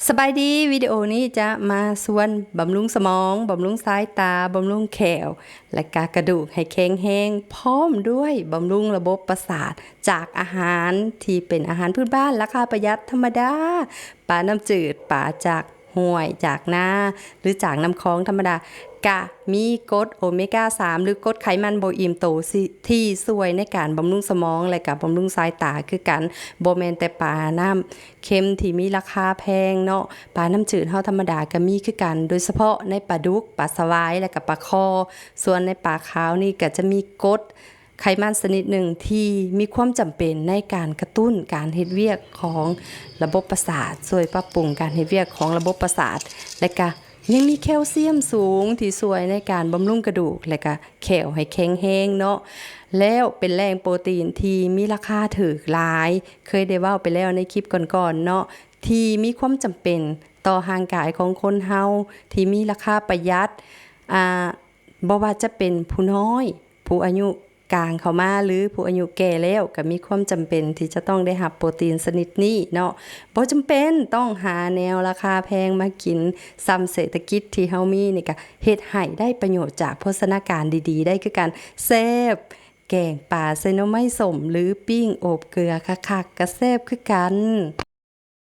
ສະບາຍດີ, ວິດີໂອນີ້ຈະມາຊວນບຳລຸງສະໝອງ, ບຳລຸງສາຍຕາ, ບຳລຸງແຂ້ວ ແລະກະກະດູກໃຫ້ແຂງແຮງ, ພ້ອມດ້ວຍບຳລຸງລະບົບປະສາດ ຈາກອາຫານທີ່ເປັນອາຫານພື້ນບ້ານລາຄາປະຢັດທຳມະດາ, ປານ້ຳຈືດ, ປາຈາກຫ້ວຍ, ຈາກນາ ຫຼື ຈາກນ້ຳຄອງທຳມະດາ. ກະມີກົດໂອເມກາສາມ ຫຼື ກົດໄຂມັນບໍ່ອີ່ມໂຕ ທີ່ຊ່ວຍໃນການບຳລຸງສະໝອງ ແລະກະບຳລຸງສາຍຕາຄືກັນ. ບໍ່ແມ່ນແຕ່ປານ້ຳ ເຄັມທີ່ມີລາຄາແພງເນາະ, ປານ້ຳຈືດເຮົາທຳມະດາກໍມີຄືກັນ, ໂດຍສະເພາະໃນປາດຸກ, ປາສະຫວາຍ ແລະກະປາຄໍ່. ສ່ວນໃນປາຂາວນີ້ກໍຈະມີກົດໄຂມັນຊະນິດໜຶ່ງທີ່ມີຄວາມຈຳເປັນໃນການກະຕຸ້ນການເຮັດວຽກຂອງລະບົບປະສາດ, ຊ່ວຍປັບປຸງການເຮັດວຽກຂອງລະບົບປະສາດ ແລະກະຍັງມີແຄວຊຽມສູງທີ່ຊ່ວຍໃນການບຳລຸງກະດູກ ແລະກະແຂ້ວໃຫ້ແຂງແຮງເນາະ. ແລ້ວເປັນແຫຼ່ງໂປຣຕີນທີ່ມີລາຄາຖືກຫຼາຍ, ເຄີຍໄດ້ເວົ້າໄປແລ້ວໃນຄລິບກ່ອນໆເນາະ, ທີ່ມີຄວາມຈຳເປັນຕໍ່ຮ່າງກາຍຂອງຄົນເຮົາ ທີ່ມີລາຄາປະຢັດ, ອາ ບໍ່ວ່າຈະເປັນຜູ້ນ້ອຍ, ຜູ້ອາຍຸກາງເຂົ້າມາ ຫຼື ຜູ້ອາຍຸແກ່ແລ້ວ ກໍມີຄວາມຈຳເປັນທີ່ຈະຕ້ອງໄດ້ຮັບໂປຣຕີນຊະນິດນີ້ເນາະ. ບໍ່ຈຳເປັນຕ້ອງຫາແນວລາຄາແພງມາກິນ, ສ່ຳເສດຖະກິດທີ່ເຮົາມີນີ້ກໍເຮັດໃຫ້ໄດ້ປະໂຫຍດຈາກໂພຊະນາການດີໆໄດ້ຄືກັນ. ແຊບ ແກງປາໃສ່ໜໍ່ໄມ້ສົ້ມ ຫຼື ປີ້ງໂອບເກືອຄັກໆ ກໍແຊບຄືກັນ.